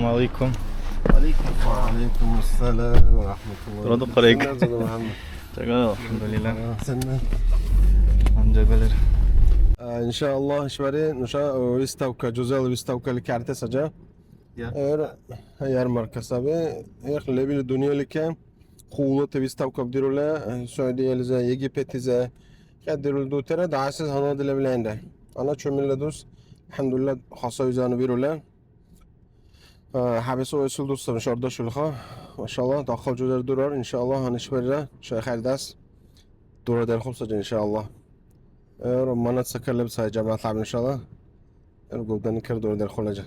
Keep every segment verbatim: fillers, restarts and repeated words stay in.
Алейкум. Алейкум. Ва алейкум ассалам ва рахматуллахи. Дурадухъалик. Сенна, Мухаммад? Жагала, алхамдулилла. А, сенна? Анжагвалер. А, иншааллагь, ишбархӀи нуша, э, выставка, жузала выставкали картес сажа. Я. Эр, ярмарка саби. Эх, лебил дунъялике хъулати выставка дирули, э, Саудиялизи, Египетлизи. Кья дирули дутира, дагьсиз гьанадила виланра. Ана чумилла дус, алхамдулилла, хасавизану бирули. Э, хӀябэс ойсил дус саби шардашулха. Машалла, дахъал жузер дурар, иншалла, гьанишбарира, шайхардас. Дурадерхъуб сари, иншалла. Эр, манат сакалеб сай жамаат ляб, иншалла. Эр, губдани кер дурадерхъулажа.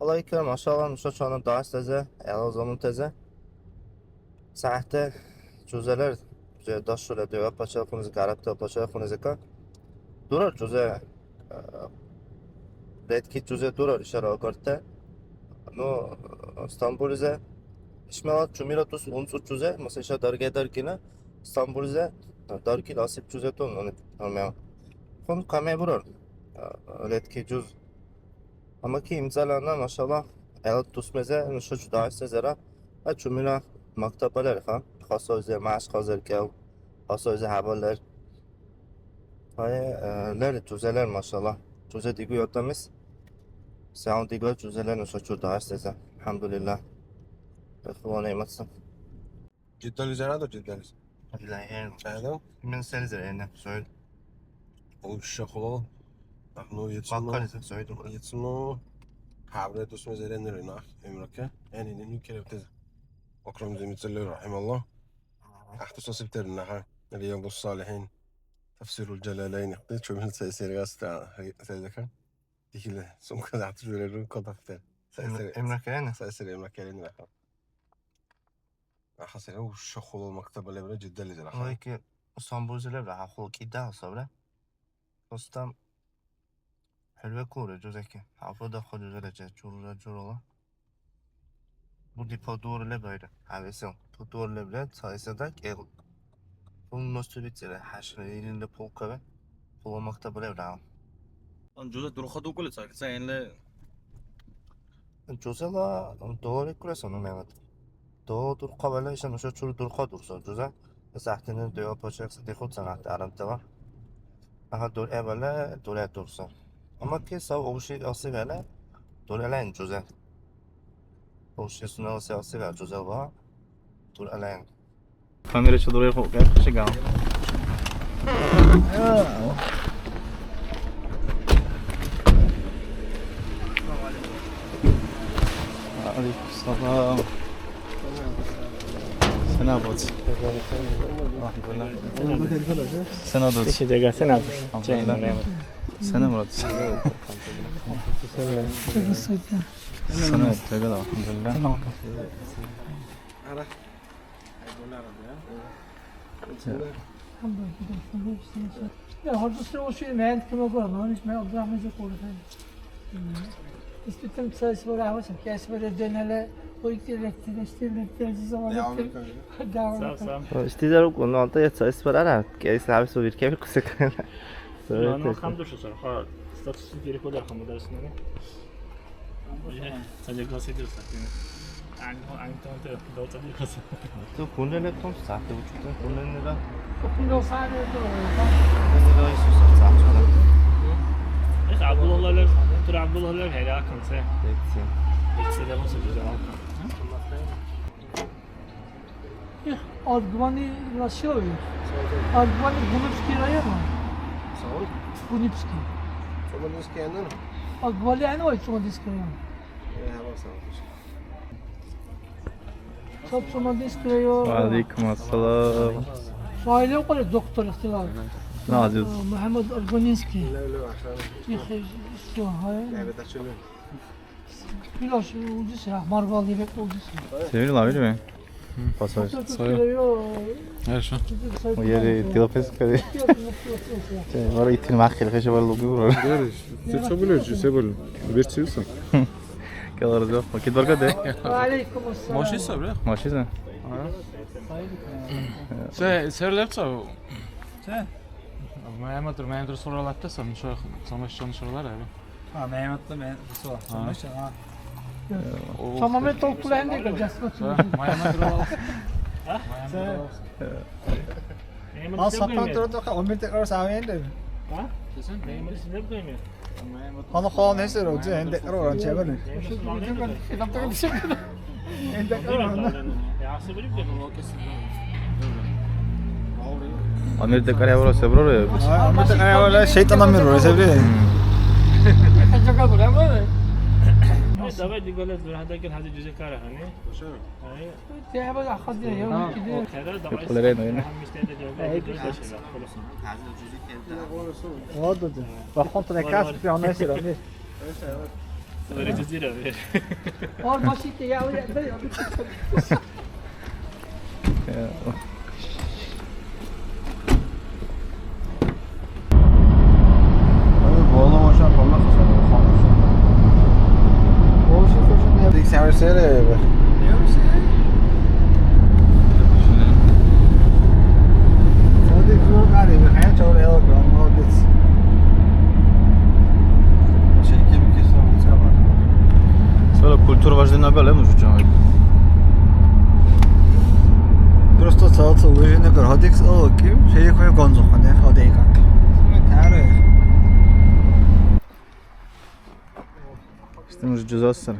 Алайкум, машалла, нуша чуна дагьстазе, гӀела замунтазе. СягӀятте жузалар, же дашула дила пачалихъуназе, арабтала пачалихъуназека. Дурар жузе, а, редкий жузе дурар ишара агарте. Ну, Стамбулизе, ишмала чумира тус унцу жузе, масла иша дарге даргина, Стамбулизе, даргил асиб жузе тун, ну, армян. Хун каме бурар, а, редкий жуз. Амма ки имцӀалана, машалла, гӀела дусмезе, нуша чудаэсезара, а чумира мактаб балер, ха? Хасавзе, машкьазер кӀел, хасавзе хӀябалер. Гьайе, э, лер, жузелер, машалла. Жузе дигу адамис. Саун дигла жузелер нуша чудаэсезе. АлхӀямдулилла. Бехъула нематса. Жиддализир аду, Жиддализ? Жиддализ. Чайда? Мен селизир эне, союд. Уша хулал. Ну, ецуну. Баккализир союд. Ецуну. Хабре дусме зеренер нах, эмраке. Эни, нину керептез. Окрам Зимицели, рахималлах. Ахту сосиптер наха. Риядус Салихин. Тафсирул Джалалайн. Ихти чумил сай сергас та, сай зака. Дихиле, сумка ахту журеру кодахтер. Сай сер-, эмраке эне? Сай сер эмраке эне наха. Аха, сера уша хулал мактаба лебра Жидда лезер, аха. Лайки, Стамбулзе лебра, аха, хул кида сабра. Просто хӀервекулра жузеки. Хапла дахъал жузера же, жура журала. Буди подур лебра ира. Хавесел. Подур лебра, цаэсада кӀел. Полностью бицӀира, хӀяшра илинда полкабе. Хулал мактаба лебра. Ан жузе дурхъа дукӀули ца, ца энле. Жузела долари куресану мегад. До дурхъа вала иша нуша чур дурхъа дурса жуза. Сахтини дуя почек са дихут санахти арамтала. Аха дур эвала дуре дурса. Амма ки сав обши аси вала дур элен жуза. Обши сунала се аси вала жуза ва дур элен. Камера чудурай хо, кай хаши гам. Алейкум салам. Сенабот. Алхамдулилла. Сенадот. Иши дега сенадот. Алхамдулилла. Сенабот. Сенабот, алхамдулилла. Действительно, цаэс вара гьаваси кӀиэсвара денала, ой, ки лекцияшти, лекциязи завалити. Сам, сам. Истизар укун, ну, анта я цаэс вара, кӀиэс гьаваси виркеби кусек. Ну, ну, хам душу сар, ха, статус перехода хам дарсна. Уже садигласидирса. Ан, ан тонте, далтадирса. То кунреле тон сахте учутун кунренера. Кунрел сахте то. Кунрел Иисус сахте. Эс Абдуллалар, тур Абдуллалар хера конце. Лекция. Лекция да маса жуза алка. Эх, Аргвани Лашови. Аргвани Гунибский район. Саур? Гунибский. Цумадинский анан? Аргвали ана ой Цумадинский район. Э, хава саур. Саб Цумадинский район. Ва алейкум ассалам. Шайле къале доктор ихтилар. Назив. Э, Мухаммад Аргванинский. Ле, ле, ашан. Ихе, всё, ха. Ле, бе, дачули. Илаш улзис, марвал дебек улзис. Севил авил бе? Пасаж. Хорошо. Уяри тилапес кади. Вара итил махил хеше вал лугу. Дериш. Се чобуле жи се бол. Версиуса. Калар жо. Окей, дорга де. Ва алейкум ассалам. Машиса бре? Машиса. Се, се лепца. Се. Маматур, маматур суралатта сам шо, сам шон суралар аби. А, маматур, маматур суралар. А. Сам шо, а. Самаме толкула хӀендега жасмат. А? Ма сапан туртаха умир текарас авен де. А? Хана хана хесер озе хӀендекара уран чебали. Амир декӀарявра се бурара? А, амир декӀарявра шайтӀан амир бурара, се бури? Давай дигале дурхӀядакӀил хӀязи жузи кара хӀяни. Ай. Хера давай. Хера давай. Хера давай. Ладно, да. Вахонтра кас пианесера, не? Ор машите, я, я, я. Сара культура важденагал, э, мужичок. Просто цалца выженагар, ходик сало ким, шеи кое гонзо хоне, ходей как. Саме таро. Что может джузасар?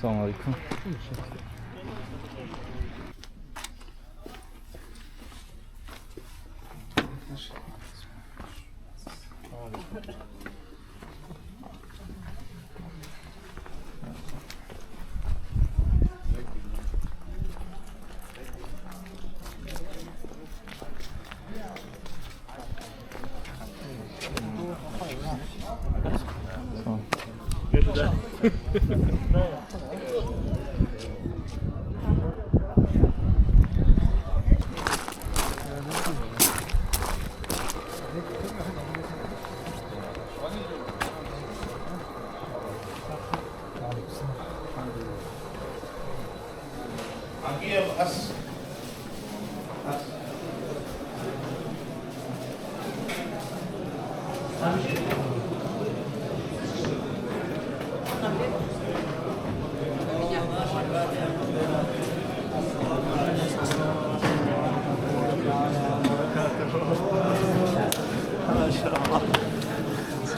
Салам алейкум.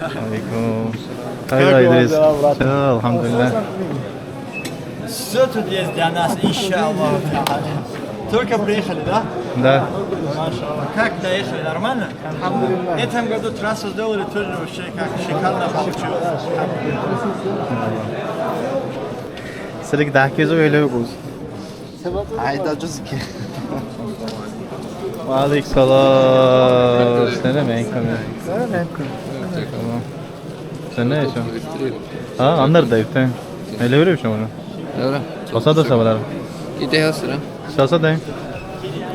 Алейкум. Как у вас дела, брат? Всё, алхамдулилля. Всё тут есть для нас, иншаллах. Только приехали, да? Да. Машаллах. Как доехали? Нормально? Алхамдулилля. В этом году трассу сделали тоже вообще как шикарно получилось. Селик дахкизу или укус? Айда, жузики. Ва алейкум салам. Сенем, энками. Сенем, энками. Сенем, эшо. А, аннар дайфте. Эле бере шо мана? Эра. Осада сабалар. Иде хасра. Саса дай.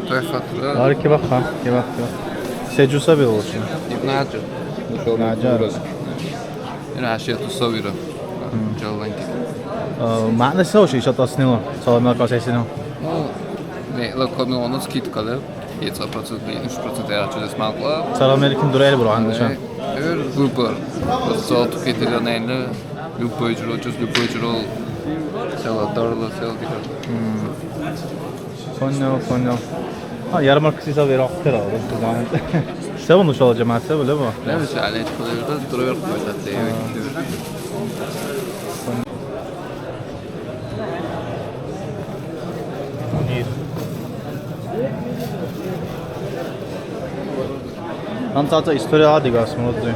Той хатра. Ар ки баха, ки баха, ки баха. Се жуса бил болчу. Ибнаджа. Наджа. Ира ашия тусавира. Мм. Жалланки. А, маъна се вообще ишат аснила? Салам алейкум, сесина. Ну, не, ла комил оно скидка, да? Пятьдесят процентов, минус процент я чудес макла. Салам алейкум, дурайли бура, андаша. Э, э, выбор. Просто тукетила, наверное, любой журочус, любой журол. Села дарла, села дика. Мм. Понял, понял. А, ярмарка сиса верахтера, да, знаете. Се вон ушала жамаат, се вон леба? Леба се алейт кулерда, дровер кулерда, те. А. Понял. Нам цаца история дигас, молодцы.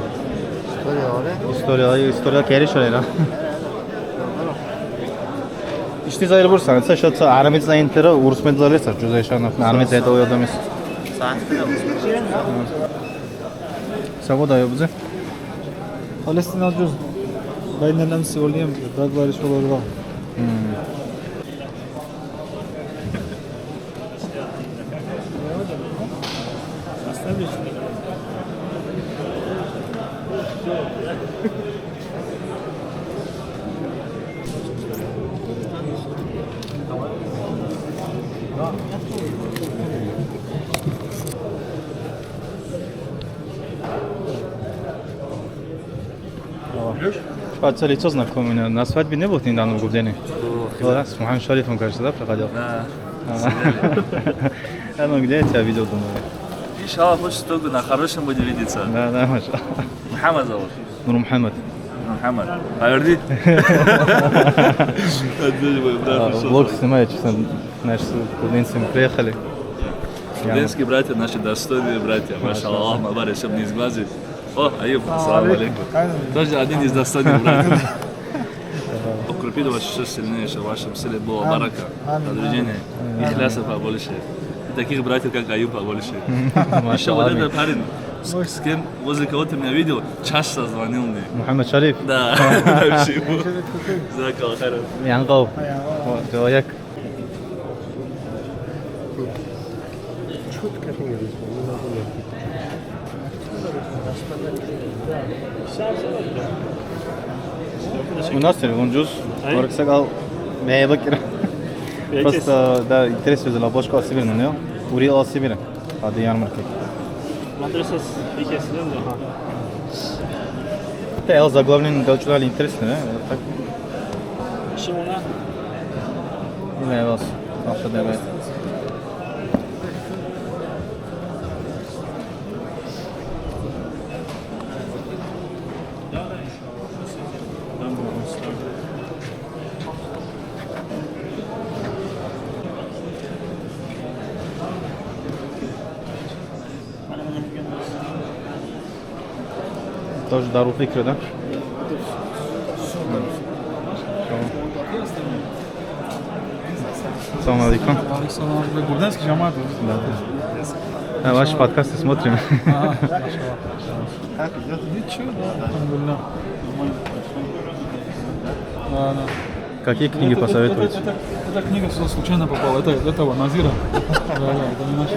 История, аре? История, история кери шалера. Ишти зайр бурсан, ца шо ца армец на интера, урс медлале ца, жузай шанов, армец это уйадамис. Сахтина. Савода ёбзе? Палестина жуз. Байналам сиолием, дагвариш олорва. Мм. А, это лицо знакомое, на, на свадьбе не был ты недавно в Губдене? Был. Был, да? С Мухаммад Шарифом, кажется, да, проходил? Да. А. Я, ну, где я тебя видел, думаю? Иншаллах, хочешь только на хорошем будем видеться. Да, да, машаллах. Мухаммад зовут. Нур Мухаммад. Нур Мухаммад. Поверни. Отдали, мой брат, А, пришёл. Влог снимаю, честно, знаешь, с студентами приехали. Студентские братья, наши достойные братья. Машаллах, машаллах. Мабарек, чтоб не сглазить. О, Аюб, салам алейкум. Тоже один из достойных братьев. Укрепит вас ещё сильнее, чтобы в вашем селе было барака, продвижение, ихляса побольше. И таких братьев, как Аюб, побольше. Ещё вот этот парень, с, с кем, возле кого ты меня видел, час созвонил мне. Мухаммад Шариф? Да. Вообще ему. Джазакаллаху хайран. Янгов. Вот, человек. У нас телефон джус. Ай? Барксагал, бе, бакира. Просто, да, интерес везла, бошка сибирна, не? Ури ал сибира. Ади ярмарка. Мадрасас бикес, да, да. Те, эл заглавный, да, чула интересно, да? Вот так. Шимона? Не, вас. Ваша давай. Тоже Дарул Фикр, да? Салам алейкум. Алейкум салам. Вы губденский жамаат, да? Да. А, ваши подкасты смотрим. Ага, хорошо. Как идёт? Ничего, да, алхамдулилля. Да, да. Какие книги посоветуете? Это, это, эта книга сюда случайно попала. Это этого Назира. Да, да, это не наша.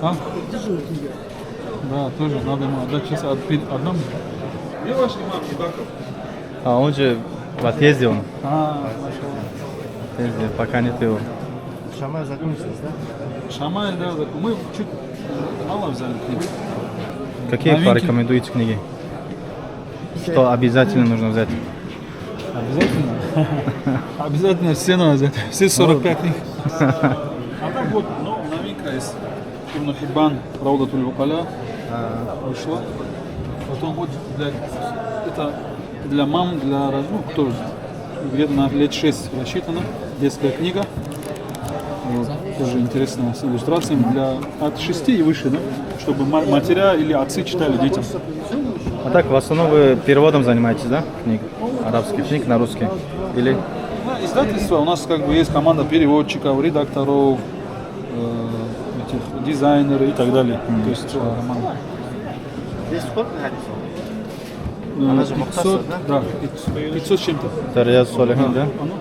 А? Да, тоже надо ему отдать. Сейчас отпи-, отдам. Где ваш имам Ибаков? А он же в отъезде он. А, хорошо. В отъезде, пока нет его. Шамай закончились, да? Шамай, да, зак-, мы чуть мало взяли книг. Какие порекомендуете книги? Что обязательно нужно взять? Обязательно. Обязательно все надо взять. Все сорок пять книг. А так вот, ну, новинка из Ибн Хиббан, Раудатуль Укаля вышла. Потом вот для, это для мам, для раз-, ну, кто где-то на лет шесть рассчитана, детская книга. Вот, тоже интересно, с иллюстрациями для от шести и выше, да? Чтобы ма-, матеря или отцы читали детям. А так, в основном вы переводом занимаетесь, да, книг? Арабских книг на русский? Или? Ну, издательство, у нас как бы есть команда переводчиков, редакторов, э, этих дизайнеры и так далее. Мгм. То есть целая команда. Здесь сколько хадисов? Э, Она же пятьсот, Мухтасар, да? Да, пятьсот, пятьсот с чем-то. Это Рияд Солихин, да? Да, оно.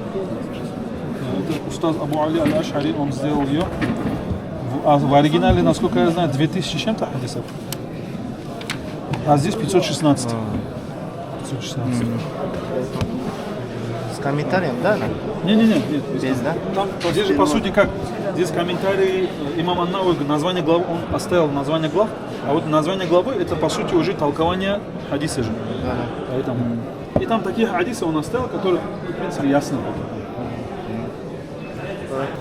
Э, это устаз Абу Али Аль-Ашари, он сделал её. В, а в оригинале, насколько я знаю, две тысячи с чем-то хадисов. А здесь пятьсот шестнадцать. А. Пятьсот шестнадцать. Мгм. С комментарием, да, она? Не-не-не, нет, без Без, да? Там здесь же, по сути, как, здесь комментарий, э, имам Ан-Навави, название главы, он оставил название глав, а вот название главы, это, по сути, уже толкование хадиса же. Да, да. Поэтому. И там такие хадисы он оставил, которые, в принципе, ясно.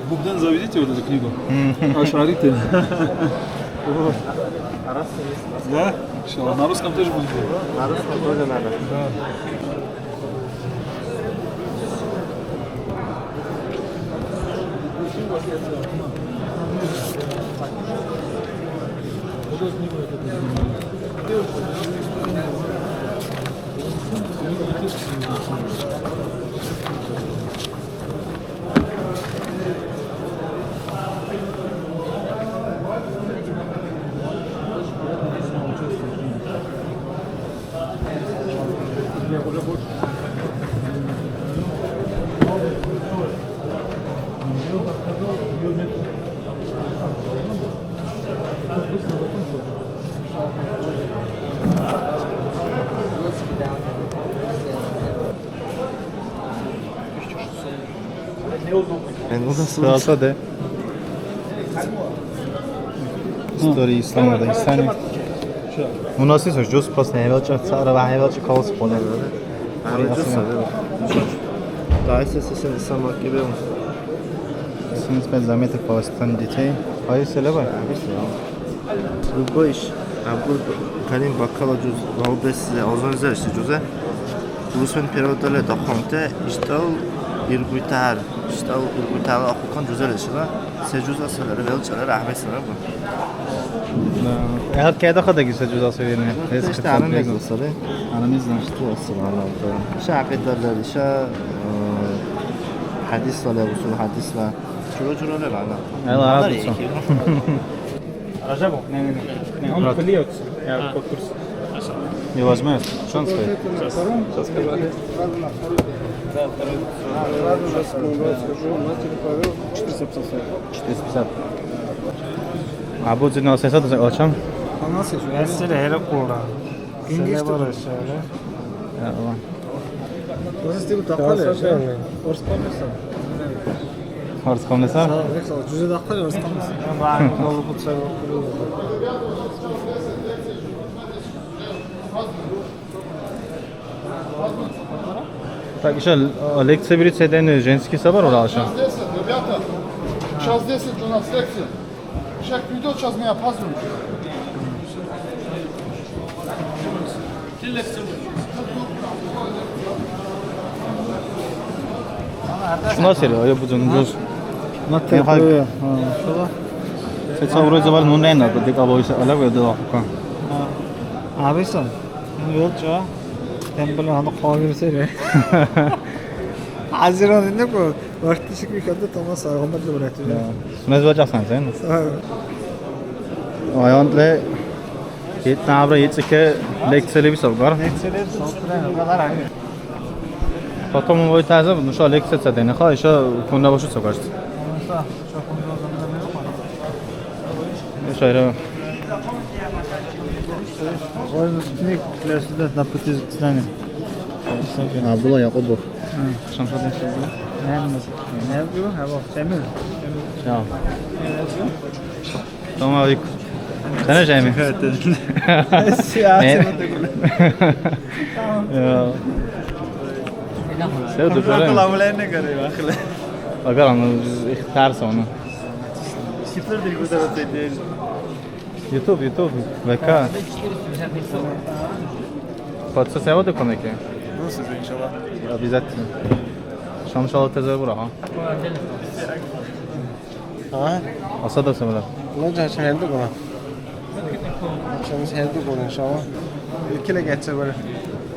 Бубден, заведите вот эту книгу. Мгм. Ашариты. Вот. Да? Иншаллах. На русском тоже будет? На русском тоже надо. Да. Сааса, да. История ислама Дагестане. У нас есть жус просто хӀевелчӀа, цара ва хӀевелчӀа калас хъуна. Ара, жус саби. Дайса сисен сама кибел. Синс мед заметок палестан детей. Хайр селеба? Любой иш, абур калим бакала жуз, валбес, алзан зер, си жузе. Плюс мен переводали дахъунте, иштал иргуйтар, иштал иргуйтар ахукан жузалешила. Се жуз асалара, велчӀалара, гӀяхӀбайсалара бу. Да. ГӀяхӀял кеда хадагиса жуз асалирни? Эс Ишта хатаб арамез бегу. Асали. Арамез, значит, асала, аналта. Ша гӀякьидалар, ша, э, хӀядисла, усул хӀядисла. Чура-чура лер, ана. Ала, Ана ара, дуца. Ики. Ражабов? Не, не, не. Не, он Брат. Плюется. Я А. Под курс. Не возьмёт. Что он стоит? Сейчас, сейчас скажу. Да, второй. Сейчас, секунду, скажу. Четыреста пятьдесят. Четыреста пятьдесят. А будет у нас это, о чем? У нас есть. Я сели херекура. Селебара шаре. Я, ладно. Орус тил тахъали, Орус коммерсант. Орус коммерсант? Сал, век сал, жузе дахъали, Орус коммерсант. Ва, долу куца. Так, ещё, э, лекция берется, это женский собор, ура, ещё. Час десять, ребята. Час десять у нас лекция. Сейчас придет, сейчас мы опаздываем. Шуна сери, ая бузун, жуз. На Ай, хай. Т В, а, что? Сеца ура завал, ну, не надо, дика лойса, ала вы дала хука. А, а, вы сам? Ну, вот что? Темпл, оно хавир сери. Азерон не было. Вартишик вихадда тамас аргъамадли врачи. Да. Сунес вачасан сен? А. Аянтле итнабра ицӀике лекция лебис алгар. Лекция лебис алгар. Потом вы таза, ну что, лекция ца дена, ха, ещё кунда башу ца кажется. Ну что, что кунда башу? Шайра. Мой выпускник для студентов на пути к знанию. А, было Якубов. А. Шамшадин Шамшадин. Наверное, не знаю, а вот Шамиль. Чао. Салам алейкум. Сана Шамиль? Сиа, Э. сиа, сиа. Всё, душевно. Агар, ну, ихтар сону. Сифр дигу да вот эти. YouTube, YouTube, В К. Подсоцсеть дакӀунеки? Ну, слушай, иншаллах. Обязательно. Шамшала тезе бура, ха? А? Асада самара. Ну, жа, жа, хенду бура. Чам хенду бура, иншаллах. Икиле гетсе бура.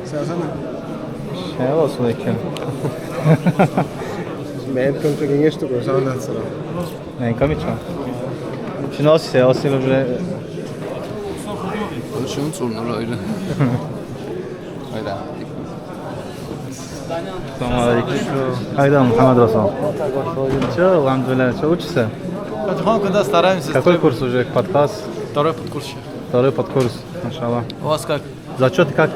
Сасана. Шева сулайкен. Мен конкуренеш ту бура, сана сара. Ай, камича. Шин оси, оси уже. Шин цун нура ира. Айда. Салам алейкум. Айда, Мухаммад Расул. Чё, алхамдулилля, чё, учишься? Потихоньку, да, стараемся. Какой курс уже, под класс? Второй под курс щас. Второй под курс, машалла. У вас как? Зачёт как?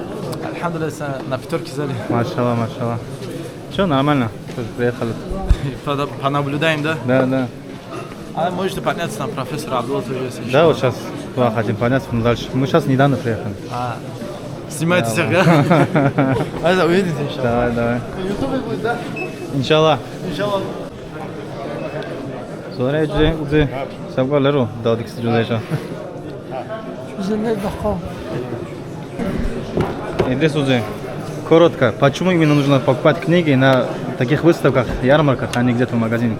Альхамдулилля, на пятерки сдали. Машалла, машалла. Чё, нормально? Тоже приехали. Пода-, понаблюдаем, да? Да, да. А можете подняться, там профессор Абдулла тоже есть, да, иншалла. Вот щас туда хотим подняться, мы дальше. Мы щас недавно приехали. А, снимайте всех, да? Давай. Ладно, увидимся, иншалла. Давай, давай. Ютубе будет, да? Иншалла. Иншалла. Сорай, жузе, узе, сабга леру, дадикс жузеша. Жузелер дахъал. Идрис узе, коротко, почему именно нужно покупать книги на таких выставках, ярмарках, а не где-то в магазине?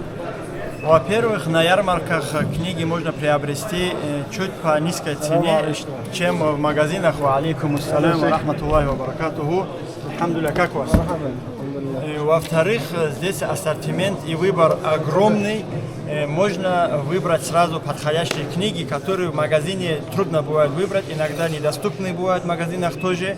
Во-первых, на ярмарках книги можно приобрести, э, чуть по низкой цене, чем в магазинах. Ва алейкум ассалам ва рахматуллахи ва баракатуху. Алхамдулилля, как у вас? Э, во-вторых, э, здесь ассортимент и выбор огромный. Э, можно выбрать сразу подходящие книги, которые в магазине трудно бывает выбрать, иногда недоступны бывают в магазинах тоже.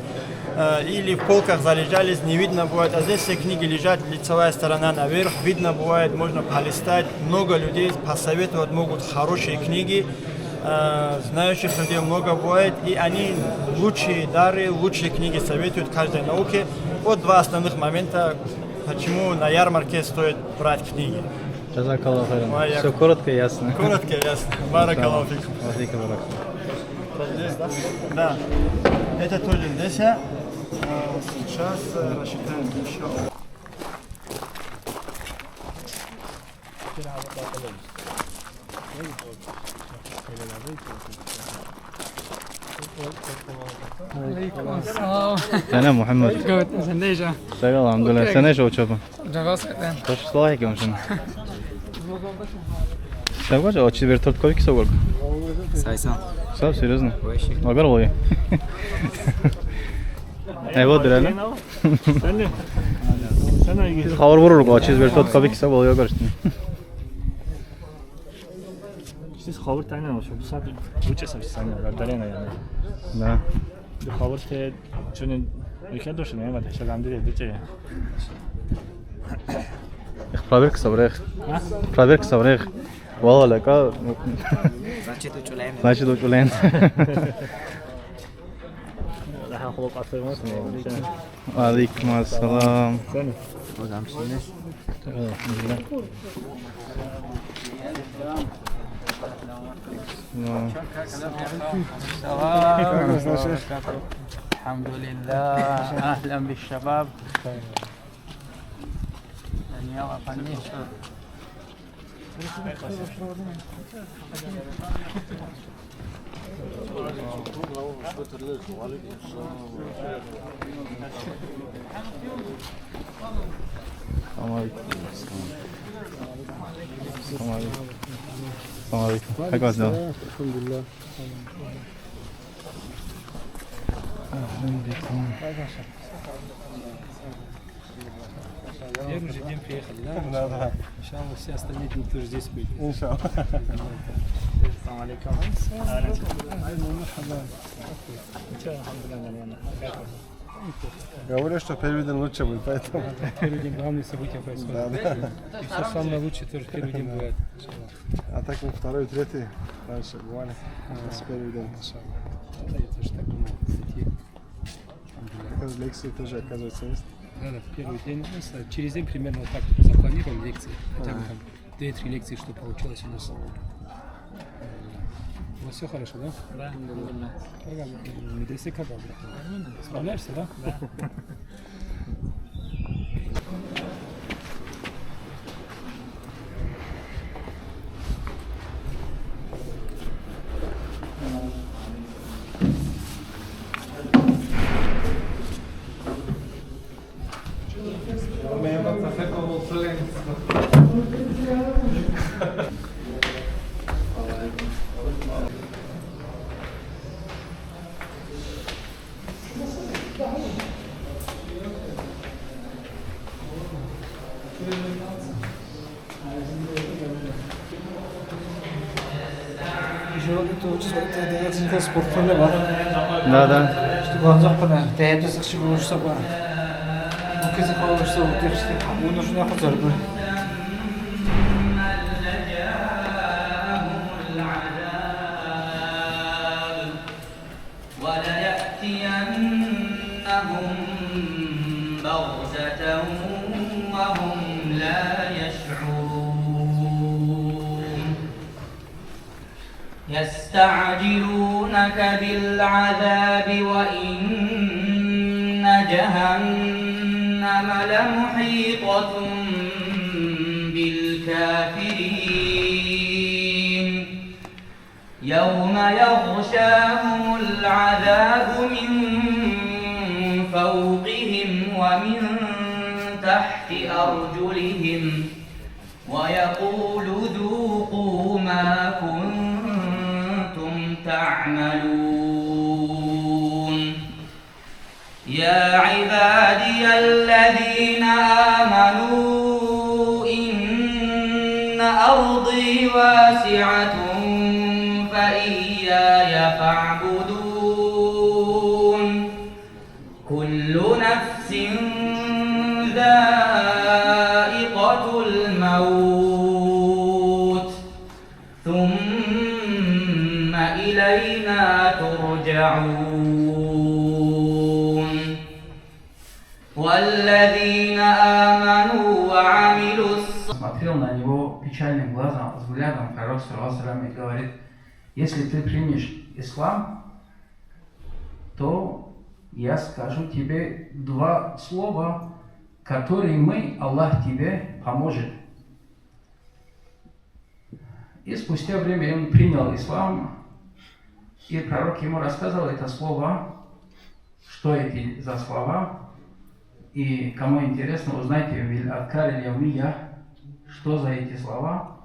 Э, или в полках залежались, не видно бывает. А здесь все книги лежат, лицевая сторона наверх, видно бывает, можно полистать. Много людей посоветовать могут хорошие книги. Э, знающих людей много бывает, и они лучшие дары, лучшие книги советуют каждой науке. Вот два основных момента, почему на ярмарке стоит брать книги. Джазакаллаху хайран. Ва я- Всё коротко и ясно. Коротко и ясно. Баракаллаху фикум. Ва фикум барак. Да. Это тоже здесь, а? А, сейчас, э, рассчитаем, иншаллах. Алейкум ассалам. Сенен, МухӀяммад? Сен, сен дежа? Сага, алхӀямдулилла. Сен дежа учеба? Жагас хӀед. Хош салахӀикум шин. Сагва жа, очи вертолет кавик сагварг? Сайсан. Саб, серьезно? Вайши. Агар вай. Э, вот, реально. Сен? Сен? Хабар бурургу, очи вертолет кавик сагвал, я, кажется. Чис хабар тайна, вообще, бусад учеса сами, дарена, я. Да. Ду хабар те, чуни, вике дошли, я, мата, шагам дире, дуче. Их проверка сабрех. А? Проверка сабрех. Вала лака. Значит, учулаем. Значит, учулаем. Алейкум ассалам. السلام ورحمة الله وبركاته. الحمد لله. أهلا بالشباب. يلا، فني. السلام عليكم. السلام عليكم. السلام عليكم. حياك الله. الحمد لله. أهلا بكم. Первый же день приехали, да? Да, да. Иншаллах, все остальные дни тоже здесь будете. Иншаллах. Салам алейкум. Ай, ну, мархаба. Ничего, алхамдулилля, наверное. Говорю, что первый день лучше будет, поэтому. Да, первый день главные события происходят. Да, да. И все самое лучшее тоже в первый день бывает. Иншаллах. А так мы второй, третий раньше бывали. А. С первый день. Иншаллах. Да, я тоже так думал, кстати. Оказывается, лекции тоже, оказывается, есть. Да, да, в первый день, ну, с-, через день примерно вот так запланировали лекции. Хотя бы там две-три лекции, что получилось у нас. У вас все хорошо, да? Да, алхамдулилля. Как, м, медресе как, Абдрахман? Нормально. Справляешься, да? Да. Ишала дутуучис вайтадиахъес спортхъуна бар. Да, да. Ишди ванза хъуна, тяхӀяду сахъчи гулуш саба. Укеси халуш саба, дехшти хабуну шуна хазар бар. وليأتينهم بغتة وهم لا يشعرون. يستعجلونك بالعذاب وإن جهنم لمحيطة بالكافرين. يوم يغشاهم العذاب من فوقهم ومن تحت أرجلهم ويقول ذوقوا ما كنتم تعملون. يا عبادي الذين آمنوا إن أرضي واسعة فإياي فاعبدون. كل نفس ذائقة الموت. ثم إلينا ترجعون. والذين آمنوا وعملوا الص- Смотрел на него печальным глазом, взглядом Пророк, саллаллаху алейхи ва саллям, и говорит: «Если ты примешь ислам, то я скажу тебе два слова, которыми Аллах тебе поможет. И спустя время он принял ислам, и пророк ему рассказал это слово, что эти за слова. И кому интересно, узнайте в الأذكار اليومية, что за эти слова.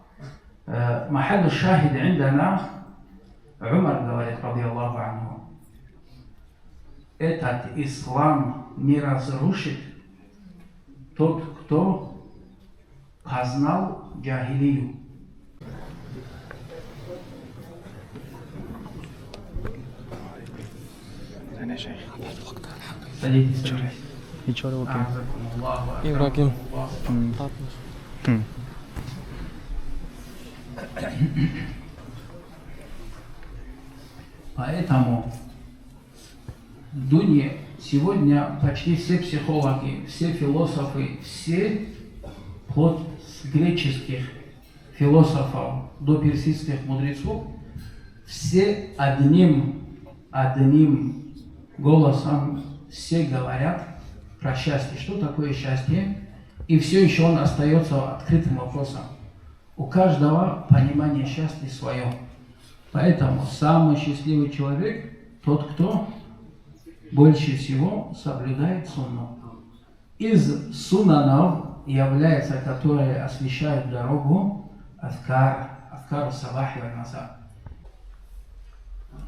Э, محل الشاهد عندنا, Умар говорит, رضي الله عنه: «Этот ислам не разрушит тот, кто познал джахилию». Садитесь. Ничего, окей. أعزكم الله وأكرمكم الله. Поэтому Дуня, сегодня почти все психологи, все философы, все, от греческих философов до персидских мудрецов, все одним, одним голосом все говорят про счастье. Что такое счастье? И все еще он остается открытым вопросом. У каждого понимание счастья свое. Поэтому самый счастливый человек тот, кто больше всего соблюдает сунну. Из сунанов является, которые освещают дорогу, азкар, азкару сабахи валь маса.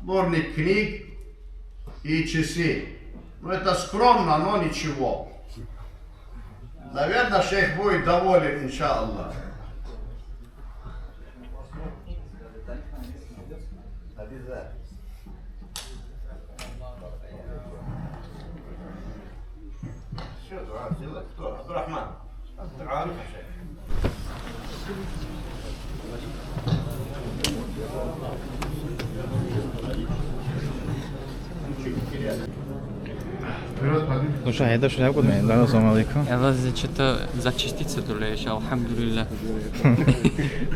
Сборник книг и часы. Ну, это скромно, но ничего. Наверное, шейх будет доволен, иншаллах. Что, Абдурахман? Ну что, это что такое? Да, салам алейкум. Я вас что-то зачаститься, то ли, ещё, алхамдулилля.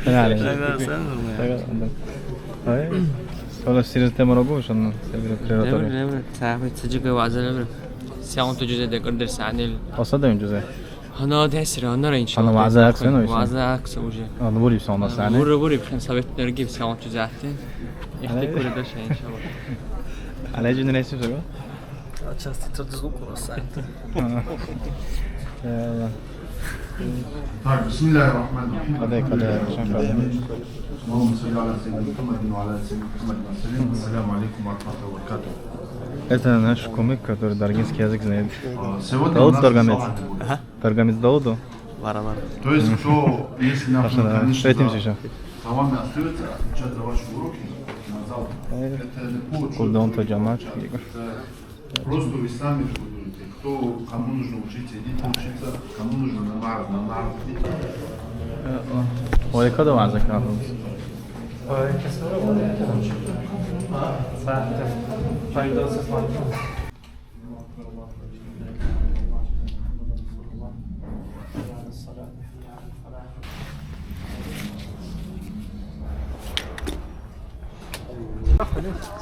Да, да, всё нормально. Ой, сала сирис тема рогу, шо, ну, се бирар природали. Лебра, лебра, цаби, цаджига ваза, лебра. Сяун ту джузе декор дерсанил. Осадем джузе. Гьанна дехӀсира, гьаннара, иншалла. Гьанна вягӀза ахъсена, вягӀза ахъси уже. Гьанна бурибси гьанна сани? Бурра буриб, хӀяна советуни гибси гьанчи зягӀипти. Ихти кури даша, иншалла. Алай жинрайси саби? Части цадизлукура сайт. Так, бисмиллахир рахманир рахим. Кадай, кадай, Алхамдулиллах. Аллахумма салли аля сайидина Мухаммадин ва аля али сайидина Мухаммадин ва саллим. Ассаламу алейкум ва рахматуллахи ва баракатух. Это наш кумык, который даргинский язык знает. А, сегодня Дауд у нас Даргамец. Ага. Даргамец Дауду? Вара, вара. То есть, кто, если, например, конечно, за вами остается отвечать за ваши уроки на завтра, это не по учёбе, Куда он то джамат? Это просто вы сами рекомендуете, кто, кому нужно учиться, идите учиться, кому нужно на мараф, на мараф идите. Ой, когда вас закрывается?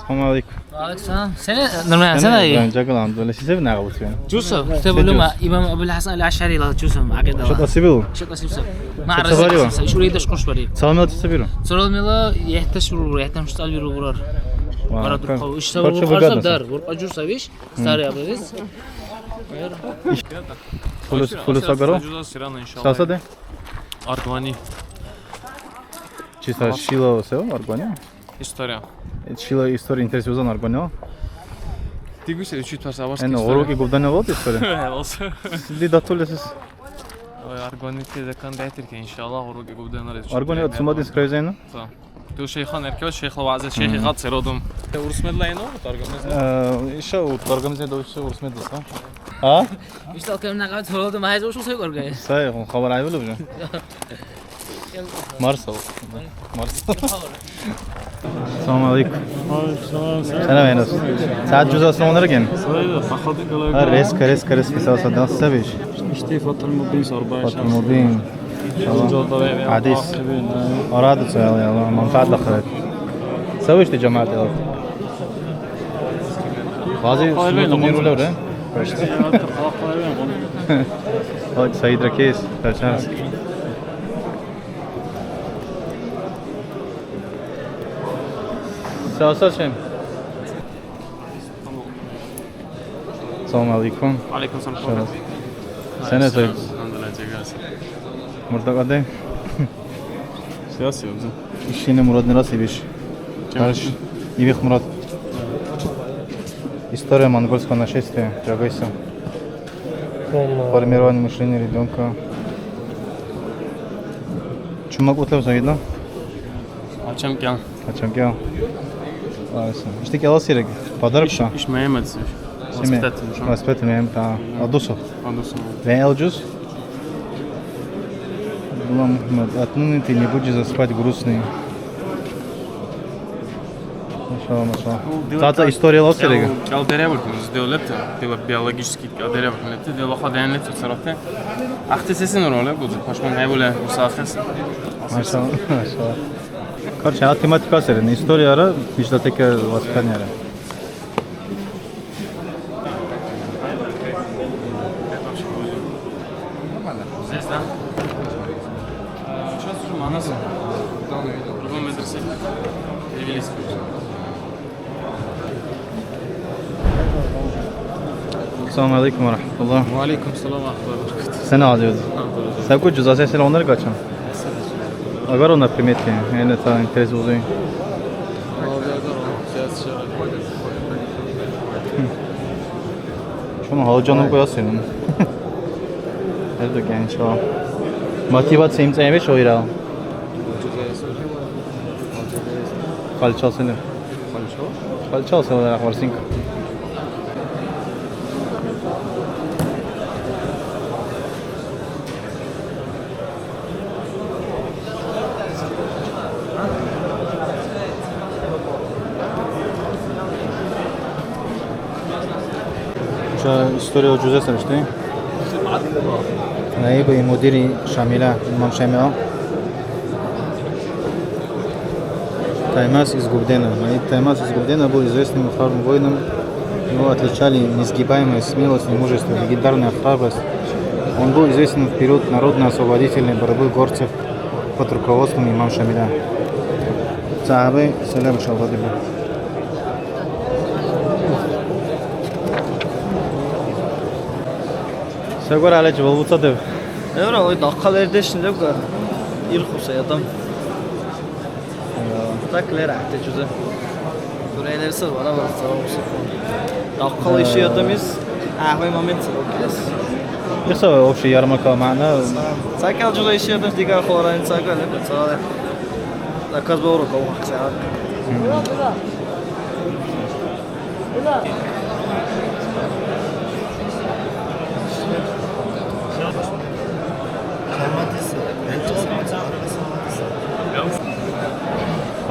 Салам алейкум. Ва алейкум салам. Сен, нормально, сен ай? Жагал, алхамдулилла. Сен сен нагъа бутуян? Жуса, те булума, имам Абул Хасан Ал-Ашарила жуса, акида. Шо тасибил? Шо тасибил? Ма Шо разиб табарива? Са, ишури даш куш бари. Салам алейкум, сабиру. Салам алейкум, яхташ уру, яхтам шуцал биру бурар. Ва, Бара кор-, дурхъа, ишса короче, буркьа выгодно. Дар, буркьа жуса, виш? Старый образец. Фулус, фулус агаро? Саса де? Аргвани. Чисто шила сео аргвани? История. Э, шила история интересует аргвани? Ты гуси учить пас аварский. Эно история. Уроки губдана вот история? Э, лос. Ди датулесис. Ой, аргвани те закон дайтирке, иншаллах, уроки губдана речи. Аргвани от сумадис крайзена? Да. Ту шейхан эркев, шейхла ваза, шейхи хат серодум. Урус медла ино, торгамезна? Э, иша у торгамезна до иша урус медла, а? А? Иштал кем на гат серодум, айза ушу сой коргай. Сай, хабар айвел уже. Марсал. Марсал. Салам алейкум. Салам алейкум. Сана венас. Саад жуза сонар ген? Сайда, сахадин галай. А, резко, резко, резко, сала садан сабиш. Ишти Фатулмубин сорбай. Фатулмубин. Адис. Арады цаял, яла, манфаат дахрат. Савиш ти жамаат, яла? Бази Къалай бен, сумутумир къалай улевре? Бен. Ой, Саид Ракес, Рачарс. Сасачем. Салам алейкум. Алейкум салам. Шалас. Сене сай? Алхамдулилла, жагас. Мурдагъаде? Сева, сева, да. Ишини Мурадни расибиш. Чем? Тарш. Ивих Мурад. История монгольского нашествия. Жагайса. Формирование мышления ребенка. Чумак утлев завидно? Ачам кян. Ачам кян. Алайса. Ишти кяла сирек. Подарок ша? Иш мемец. Воспитатель, ша. Воспитатель мем, та. Мгм. Адусов. Адусов. Вен элджус? Гулам Мухаммад, отныне ты не будешь засыпать грустный. Машалла, машалла. Тата история ласирек. Кял деревок, девлет, тела биологический кял деревок, лепте, дела ходен лепте, царапте. Ахте сесен роле, гудзе, пашман айвуле, усахес. Машалла, машалла. Короче, а тематика серен, историяра, библиотека воспитаниера. Здесь, да? Сейчас уже Манас. Другой медресе. Перевелись. Ассаламу алейкум ва рахматуллах. Ва алейкум салам ва рахматуллах. Сен азиз? Алхамдулилла. Сагу жуза сесила онар гачам? Агар онар примете, ene ta interes uzun. Чуну гьалжануб ясирну. Эрдукен чула. Мотивация имцӀаэбеш ойрал. Хъалчалсили. Хъалчалсили ахъбарсинка. Ша история жузес ишди. Наиба и мудири Шамиля, имам Шамиля. Таймас из Губдена. Наиб Таймас из Губдена был известным и храбрым воином. Его отличали несгибаемая смелость и мужество, легендарная храбрость. Он был известен в период народно-освободительной борьбы горцев под руководством имам Шамиля. Сахаби салам шалбадиба. Сагор алечи балбуцадев. Эвра, ой, дахъал эрдешни лебга. Ирхуса адам. Так лера ахте чузе. Турелер сар вара вара сара усуфу. Дахъал иши адамис. А, хой момент сар окес. Иса вообще ярмарка мана. Сакал чузе иши адам дига хоран сакал лебга сара. Заказ баура калмакса.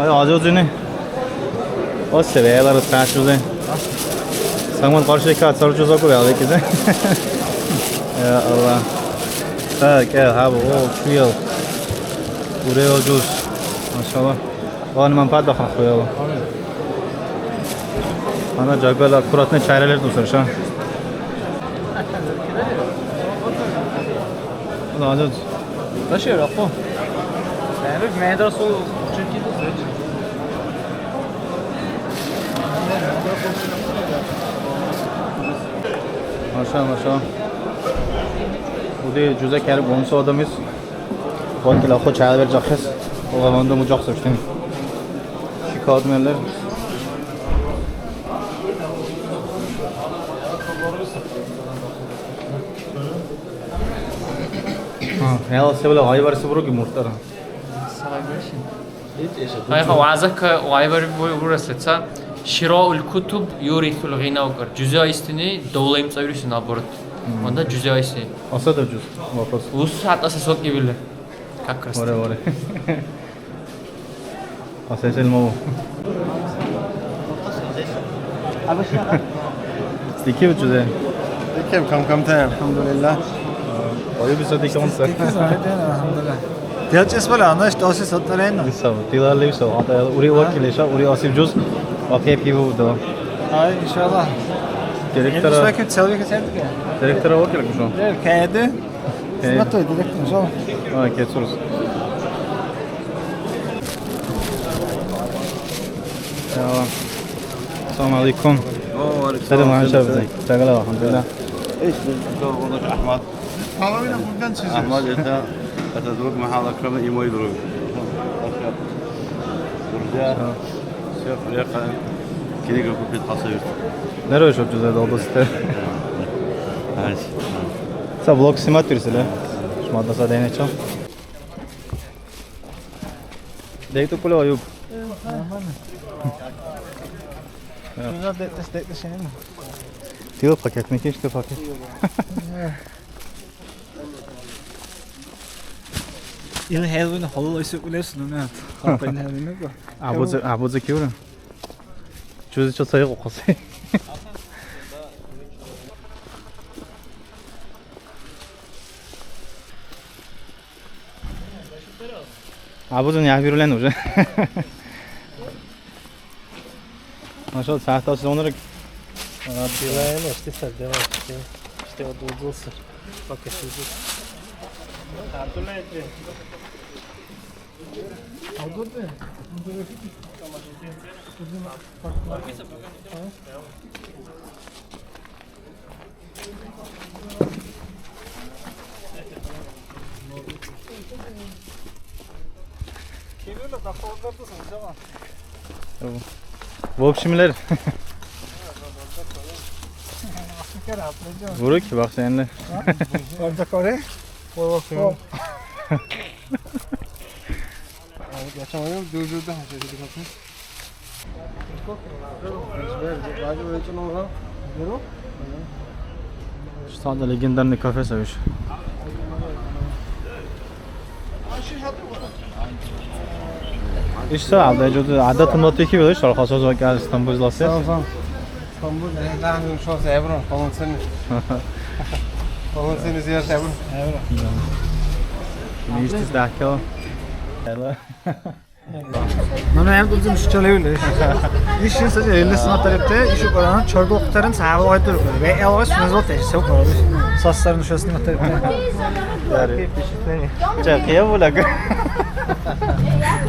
Ай, азизини. Осе велар ташузе. Саман къарши ка царчу заку великизе. Я Аллах. Так, я хабу, о, чуял. Уре ожус. Машалла. Ван манпаат бахъахъу, яла. Ана жагала аккуратно чайра лер дусар, ша. Ана, ана. Таши раху. Бәрүк медра су чүки дусар. Маша, маша. Уди жуза кер гонсо адамис. Вакил ахъу чяла бержахъес. Ва ванду мужахъ сештин. Шикарад меллер. А, яла се бала гъайбар се буруги муртара. Сагайбаши. Гъайха вазака гъайбар буй урасеца. Шираул кутуб юрисул гъина укар. Жузя истини, довла имцӀа юриси наоборот. Мгм. Ванда жузя иси. Асада жуз. Вопрос. Ус хӀятӀа се сокӀибили. Как раз. Варе, таки. Варе. А сесел маву. Стики учузе. Стикем кам-камта, алхамдулилла. Ой, биса дикам са. Стики саиден, алхамдулилла. Тел чес бала, анаш тоси сотарена. Биса, тила левса, ата ури вакилеша, ури асив жуз, апе пиву да. Ай, иншалла. Директора, директора вакилгу шо? Кеди. Кеди. Смотри, директор, шо? А, кецурус. Салам алейкум. О, алейкум салам. Салам алейкум. Чагала, алхамдулилла. Эй, Ахмад. Половина бурган чизи. Ахмад, это, это друг Махал Акрама и мой друг. Друзья. Всё. Всё, приехали. Книга купить посоветовать. Здорово, чтоб ты задолбался. Ай. Са блог снимать пересели. Шмадна са дайничо. Дейту пулева юб. Нормально. Тила пакет, мекеш тила пакет. Ил хӀелвина халал айсукӀулевси нуни. Халкьяйна хӀелвинагу. Абудзе, абудзе кивра? Чузи чо цари кьукьуси. Абудзе няхӀбирулен уже. Нашел сахта сезонрик. Билайн, ишди сар, билайн, ишди. Ишди одулзулсар. Пока сизу. В общем, лер. Бурик, бахсенле. Орда коре? О. Я чамаю дужуда. Что за легендарный кафе, Савиш? Ишса, алда жуду адатун ватики билиш, алхасоз вакя Стамбул ласе. Стамбул, э, да, ну что, евро, полноценный. Полноценный зиярат евро. Евро. Да. Мишти дахкел. Нуни хӀебдулзим шучалевли. Иш ин сари элли сунна тарихти, иши Кьуръан чаргулхъутарин сахаба гъайдуркур. Ве элгъай сунна золта иш сев кьуръан. Сассар нуша сунна тарихти. Яри. Ча, кьия булаг.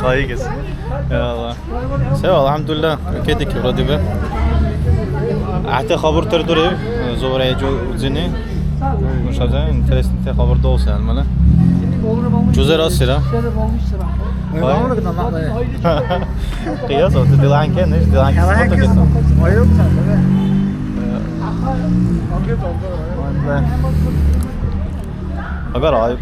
Айгес. Я Аллах. Все, алхамдулилла. Кедики вроде бы. Ахте хабар тер дури. Зубра я узини. Нушазе интересный те хабар долса алмала. Чузе расира. Ой. Къияс, вот диланке, неш диланке смотрит. Агар ай.